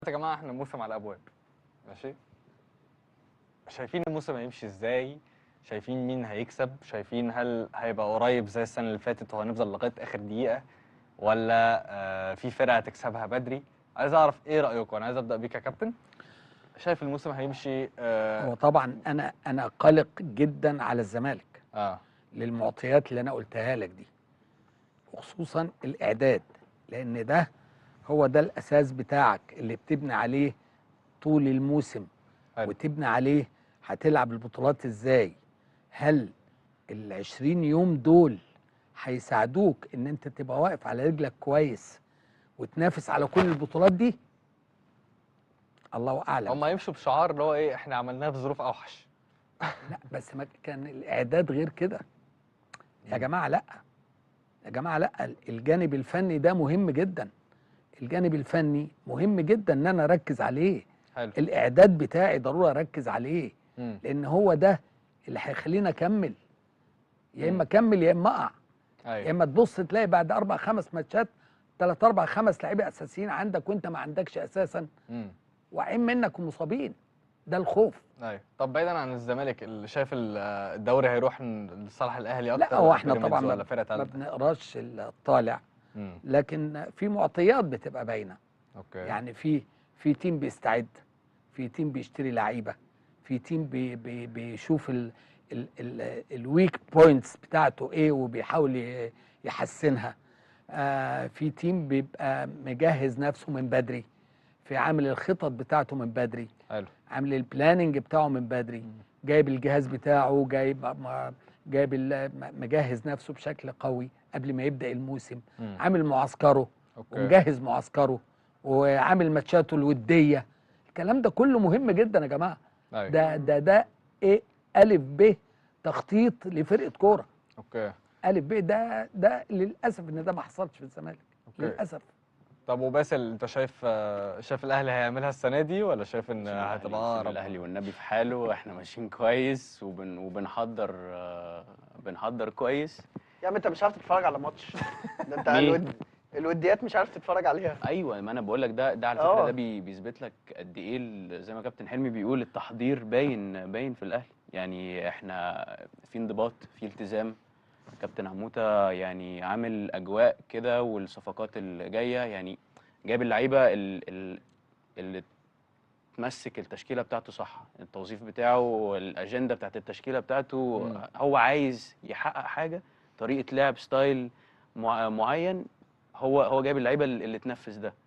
يا جماعة احنا الموسم على الابواب، ماشي؟ شايفين الموسم هيمشي ازاي؟ شايفين مين هيكسب؟ شايفين هل هيبقى قريب زي السنة اللي فاتت وهنفضل لغاية اخر دقيقة، ولا في فرقه هتكسبها بدري؟ عايز اعرف ايه رايكم. انا عايز ابدا بيك يا كابتن. شايف الموسم هيمشي؟ هو طبعا انا قلق جدا على الزمالك للمعطيات اللي انا قلتها لك دي، وخصوصا الاعداد، لان ده هو ده الاساس بتاعك اللي بتبني عليه طول الموسم. حلو. وتبني عليه هتلعب البطولات ازاي. هل ال20 يوم دول هيساعدوك ان انت تبقى واقف على رجلك كويس وتنافس على كل البطولات دي؟ الله اعلم. هم هيمشوا بشعار اللي هو ايه، احنا عملناها في ظروف اوحش. لا بس ما كان الاعداد غير كده يا جماعة. لا يا جماعة، لا، الجانب الفني ده مهم جدا. الجانب الفني مهم جدا ان انا اركز عليه. حلو. الاعداد بتاعي ضروري اركز عليه، لان هو ده اللي هيخليني اكمل. يا اما اكمل يا اما اقع. أيوة. يا اما تبص تلاقي بعد 4 5 ماتشات 3 4 5 لعيبة اساسيين عندك وانت ما عندكش اساسا، واقعين منك ومصابين. ده الخوف. ايوه. طب بعيدا عن الزمالك، اللي شايف الدوري هيروح لصالح الاهلي اكتر؟ لا هو احنا طبعا ولا فرقه ما بنقراش الطالع، لكن في معطيات بتبقى باينة. okay. يعني في team بيستعد، في team بيشتري لعيبة، في team بي بي بيشوف ال ال ال ال weak points بتاعته ايه وبيحاول يحسنها. في team بيبقى مجهز نفسه من بدري، في عامل الخطط بتاعته من بدري. حلو. عامل ال planning بتاعه من بدري، جايب الجهاز بتاعه، جايب مجهز نفسه بشكل قوي قبل ما يبدأ الموسم. عامل معسكره. okay. ومجهز معسكره وعامل ماتشاته الودية. الكلام ده كله مهم جدا يا جماعة. أيوة. ده ايه، ألف ب تخطيط لفرقة كورة. okay. ألف ب ده للأسف إن ده ما حصلش في الزمالك. okay. للأسف. طب وباسل، انت شايف الاهلي هيعملها السنة دي، ولا شايف ان هتبقى اقرب؟ الاهلي والنبي في حاله، احنا ماشيين كويس وبنحضر بنحضر كويس. يا عم انت مش عارف تتفرج على ماتش ده، انت الوديات مش عارف تتفرج عليها. ايوه، ما انا بقول لك ده على فكرة ده بيثبت لك قد ايه، زي ما كابتن حلمي بيقول، التحضير باين في الاهلي. يعني احنا في انضباط، في التزام. كابتن عموتة يعني عامل اجواء كده، والصفقات اللي جاية يعني جايب اللعيبة اللي تمسك التشكيلة بتاعته صح، التوظيف بتاعه، الاجندة بتاعت التشكيلة بتاعته. هو عايز يحقق حاجة، طريقه لعب، style معين. هو جايب اللعيبة اللي تنفذ ده.